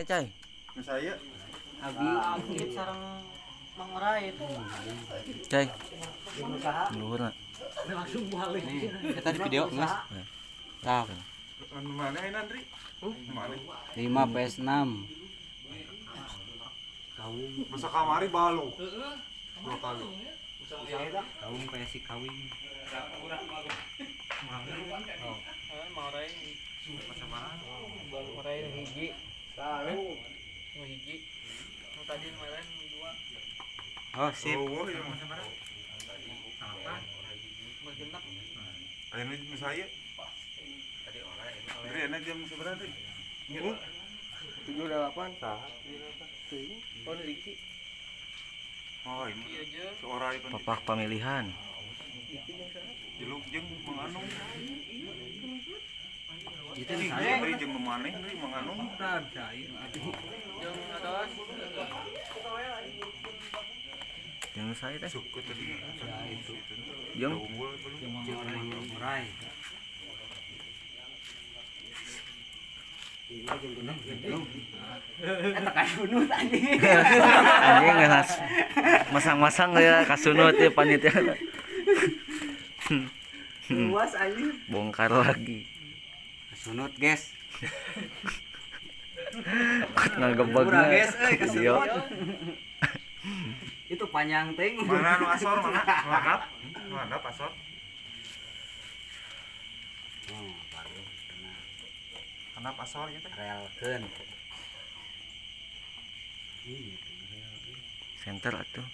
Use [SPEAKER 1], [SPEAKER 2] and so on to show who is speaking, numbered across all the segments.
[SPEAKER 1] Cai.
[SPEAKER 2] Saya
[SPEAKER 3] Abi
[SPEAKER 4] Abdi sareng Mang Orai itu.
[SPEAKER 1] Cai. Luhurna.
[SPEAKER 4] Langsung balik.
[SPEAKER 3] Nih, kita di video geus. Tah,
[SPEAKER 2] anu mana ini Andri? Mana?
[SPEAKER 3] 5 PS 6.
[SPEAKER 2] Masa kamari balu. Dua kali.
[SPEAKER 3] Kaum kayak si kawin.
[SPEAKER 4] Mang Orai. Mang Orai hiji. Nu hiji. Nu tadi kemarin dua.
[SPEAKER 3] Oh, sip.
[SPEAKER 2] Oh, iya masa mana?
[SPEAKER 4] Nomor genep.
[SPEAKER 2] Ayo nu saya. Andri, enak jam seberapa Andri?
[SPEAKER 5] 7 8.
[SPEAKER 2] Saha?
[SPEAKER 5] Oh, Riki.
[SPEAKER 2] Oh, ini.
[SPEAKER 4] Iya jeung
[SPEAKER 2] Seorai pan.
[SPEAKER 1] Papak pamilihan.
[SPEAKER 2] Jeluk jeung Mang Anung.
[SPEAKER 3] Itu
[SPEAKER 2] Ih,
[SPEAKER 3] saya.
[SPEAKER 2] Andri jeung maneh Andri Mang Anung.
[SPEAKER 4] jeung atos.
[SPEAKER 1] Jeung saya teh.
[SPEAKER 2] Suku tadi.
[SPEAKER 3] Itu.
[SPEAKER 1] Jeung
[SPEAKER 2] Unggul belum.
[SPEAKER 3] Jeung Mang Orai. Eta kasunut anjing.
[SPEAKER 1] Anjing ngelas masang-masang ya kasunut ya panitia.
[SPEAKER 3] Luas anjing.
[SPEAKER 1] Bongkar lagi.
[SPEAKER 3] Kasunut, guys.
[SPEAKER 1] Kot ngagebegna.
[SPEAKER 3] Kurang, guys, euy,
[SPEAKER 1] Iya.
[SPEAKER 3] kasunut. Itu panjang ting.
[SPEAKER 2] Mana nu asor mana? Nu handap? Nu handap asor.
[SPEAKER 3] Oh, baru tenang.
[SPEAKER 2] Handap asor ieu teh.
[SPEAKER 3] Relkeun. Ih, itu rel.
[SPEAKER 1] Center atuh.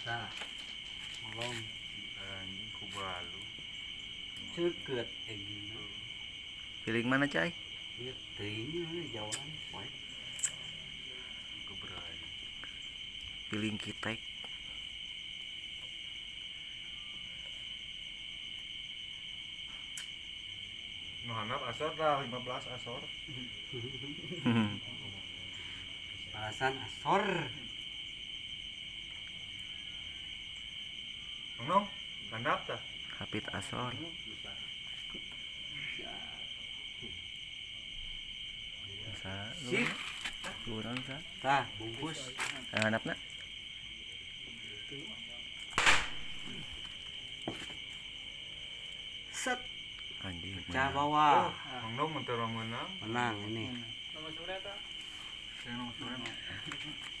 [SPEAKER 3] Tah. Molong
[SPEAKER 2] Anjing ku balu.
[SPEAKER 3] ceukeut egina.
[SPEAKER 1] Piling mana, Cai?
[SPEAKER 3] Ieu teuing we jauhan poe.
[SPEAKER 2] Gebrai.
[SPEAKER 1] Piling kitek.
[SPEAKER 2] Nu handap asor dah 15 asor.
[SPEAKER 3] Alasan asor.
[SPEAKER 2] Nong nong, handap tah.
[SPEAKER 1] Hapit asor. Sa,
[SPEAKER 3] Sip.
[SPEAKER 1] Kurang sa.
[SPEAKER 3] Tah, bungkus.
[SPEAKER 1] Handapna.
[SPEAKER 3] Set.
[SPEAKER 1] Anjing.
[SPEAKER 3] Pecah
[SPEAKER 1] menang.
[SPEAKER 3] bawah.
[SPEAKER 2] Mang Nong mun teu menang.
[SPEAKER 3] Menang ini.
[SPEAKER 4] Nomor sore eta.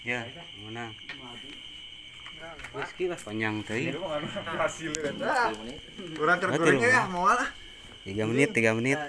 [SPEAKER 3] Ya, menang. Meski lah panjang teuing.
[SPEAKER 2] Hasil eta. Urang
[SPEAKER 3] Berarti
[SPEAKER 2] ya moal ah.
[SPEAKER 3] 3 menit, 3 menit.